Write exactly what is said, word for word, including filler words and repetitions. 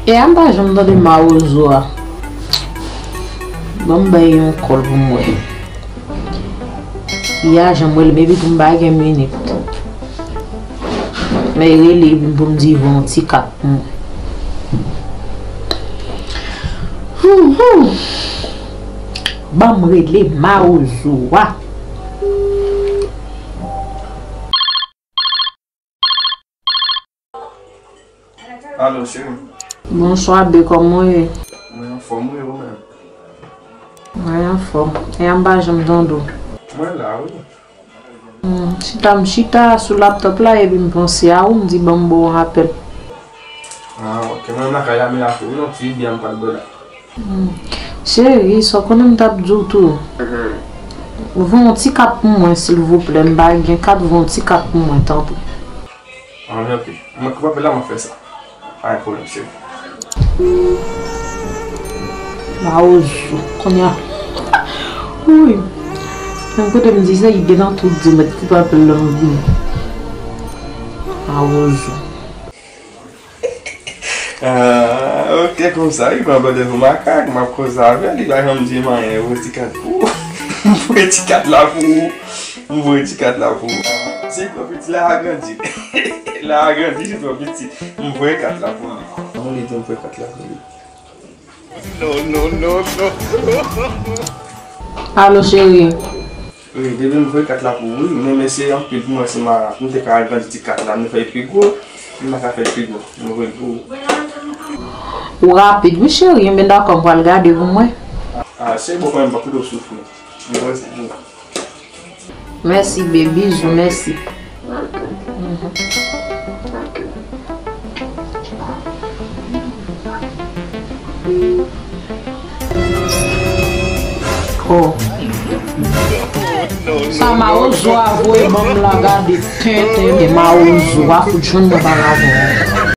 E a m pa janm tande mawozo a. Ban m bay yon kòl pou m wè. Yè a jan m rele m epi tou m pa gen minit. Men rele epi pou m di voye yon ti kat pou mwen. Hum, hum. Ban m rele mawozo a. Alo, cheri. Bonswa, bebe, kòman w ye? Mwen anfòm, wi, ou menm? Mwen anfòm. E a m pa janm tande w. Mwen la, wi. Hmm, chita, m chita sou laptòp la, epi m panse a ou, m di ban m ba w yon apèl. Ah, ok. Mwen menm lakay la, men la pou ou, non, ti byen m pral bò la. Hmm. Cheri, sa w konnen m t ap di w tou? Mhm. Voye yon ti kat pou mwen, silvouplè. M pa gen kat, voye yon ti kat pou mwen, tanpri. Anvi anpil. Mwen k ap apèl la, mwen fè sa. Pa gen pwoblèm, cheri. Mawozo, kounye a. Wi. Menm kote m di sa, li gentan tou di mwen ki pa apèl la m vini. Mawozo. Ah, ok, konsa, wi, pran bòdè pou makak, m ap koze avè l, li pa janm di m anyen, voye ti kat pou ou. M voye ti kat la pou ou. M voye ti kat la pou ou. Se twò piti, la a grandi. La a grandi, se twò piti. M voye kat la pou li. Kòman li di m voye kat la pou li? Non, non, non, non. Alo, cheri. Wi, bebe, m voye kat la pou ou, wi. Men mèsi anpil pou mwen, se ma, m te ka agrandi ti kat la, m fè l pi gwo. M pa ka fè l pi gwo. M voye l pou ou. Ou rapid, wi, cheri. Men dakò, m pral gade pou mwen. Ah, se bon, kòm m pa kite w soufri. M voye l pou ou. Mèsi, baby, bizou, mèsi. Oh. Sa mawozo a voye ban m la, gade tenten, men mawozo a fout jwenn mwen pa la bon.